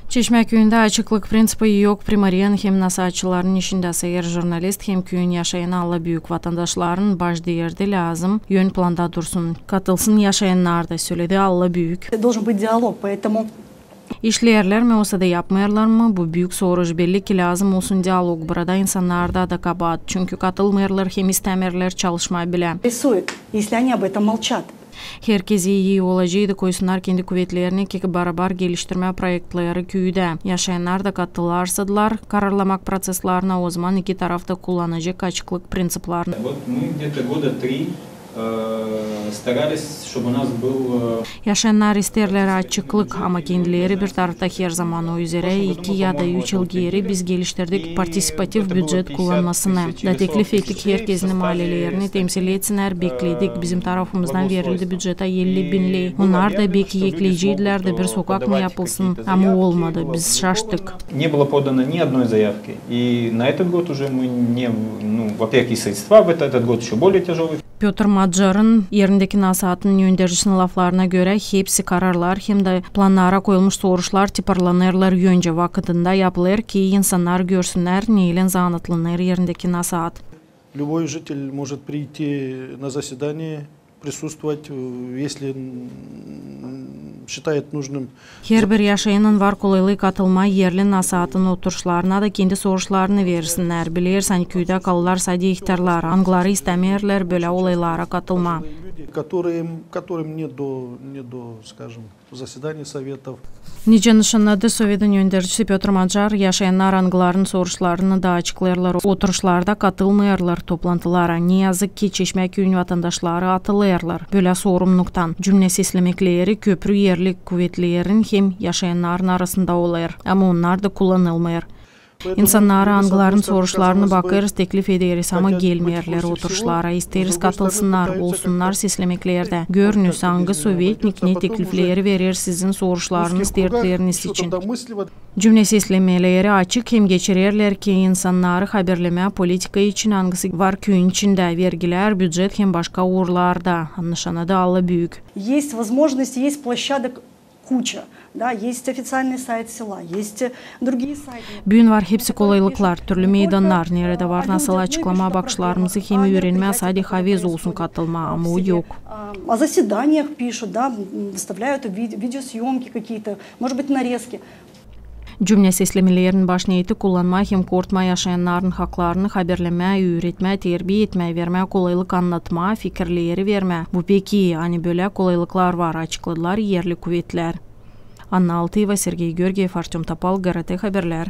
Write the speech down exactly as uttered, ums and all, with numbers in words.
Çeşmä küüyündä açıklık prinţipi yok. Primariyanın hem nasaatçıların işindä seyir jurnalist hem küüyün yaşayan alla büük vatandaşların baş deerdi lääzım ön planda dursun. Katılsın yaşayannar da, söledi alla büük. Должен быть диалог, поэтому işleerlär mi, osa da yapmêêrlar mı, bu büük soruş. Belli ki, lääzım olsun dialog. Burada insannarda da kabaat, çünkü katılmêêrlar hem istämeerlär çalışmaa bilä. Если они об этом молчат. Herkezi ii olaceydı, koysunnar kendi kuvetlerini, ki barabar geliştirmää proektleri küüdä. Yaşayannar da katılarsadılar kararlamak proţeslarına, ozaman iki taraf da kullanacek açıklık prinţiplarini. Вот мы где-то года три, э, старались, чтобы у нас был, э, yaşayannar isteerlär açıklık, ama kendileri bir tarafta herzaman. O üzerä iki ya da üç yıl geeri biz geliştirdik partisipativ bücet kullanmasını. Da teklif ettik herkezin, maalelerini temsil etsinnär, bekledik. Bizim tarafımızdan verildi bücettä elli bin ley. Onnar da beki ekleyeceydilär dä bir sokak mı yapılsın, ama olmadı. Biz şaştık. Не было подано ни одной заявки. И на этот год уже мы не, ну, во-первых, и средства в этот, этот год ещё более тяжёлый. Pötr Macarın erindeki nasaatın öndercisinin laflarına görä, hepsi kararlar hem dä plannara koyulmuş soruşlar tiparlanêrlar öncä vakıdında yapılêr, ki insannar görsünnär, neylän zanaatlanêr erindeki nasaat. Любой житель может прийти на заседание, присутствовать, э, если, м, считает нужным. Herbir yaşayanın var kolaylıı katılmaa erli nasaatın oturuşlarına da kendi soruşlarını versinnär. Bilersin, küüdä kalêrlar sade ihtärlar, angıları istämeerlär bölä olaylara katılmaa. Люди, которым, которым не до, не до, скажем, заседаний советов. Nicä nışannadı Sovetin öndercisi Pötr Macar, yaşayannar angıların soruşlarını da açıklêêrlar, oturuşlarda katılmêêrlar toplantılara. Ne yazık ki, Çeşmä küüyün vatandaşları atılêrlar bölä sorumnuktan. Cümnä seslemekleri köprü erli kuvetlerin hem yaşayannarın arasında olêr, ama onnar da kullanılmêêr. İnsannara, angıların soruşlarını bakêrız, teklif ederiz, ama gelmeerlär oturuşlara. İsteeriz, katılsınnar, olsunnar seslemeklerdä. Görünüz, angı sovetnik ne teklifleri verer sizin soruşlarınız, dertleriniz için. Cümnä seslemeleri açık hem geçirerlär ki, insannarı haberlemää politika için, angısı var küüyün içindä, vergilär, bücet hem başka uurlarda. Annışanadı alla büük. Есть возможность, есть площадок куча, да, есть официальный сайт села, есть, э, другие сайты. Büün var hepsi kolaylıklar, türlü meydannar, neredä var nasıl açıklamaa bakışlarımızı hem üürenmää, sade havez olsun katılmaa, ama o yok. О заседаниях пишут, да, м, выставляют ви-, видеосъёмки какие-то, может быть, нарезки. Cümnä seslemelerin baş neeti kullanmaa hem korutmaa yaşayannarın haklarını haberlemää, üüretmää, terbiä etmää, vermää kolaylık annatmaa, fikirleri vermää. Bu pek ii, ani bölä kolaylıklar var, açıkladılar erli kuvetlär. Anna Altıyeva, Sergey Georgiev, Artöm Topal, GRT Haberlär.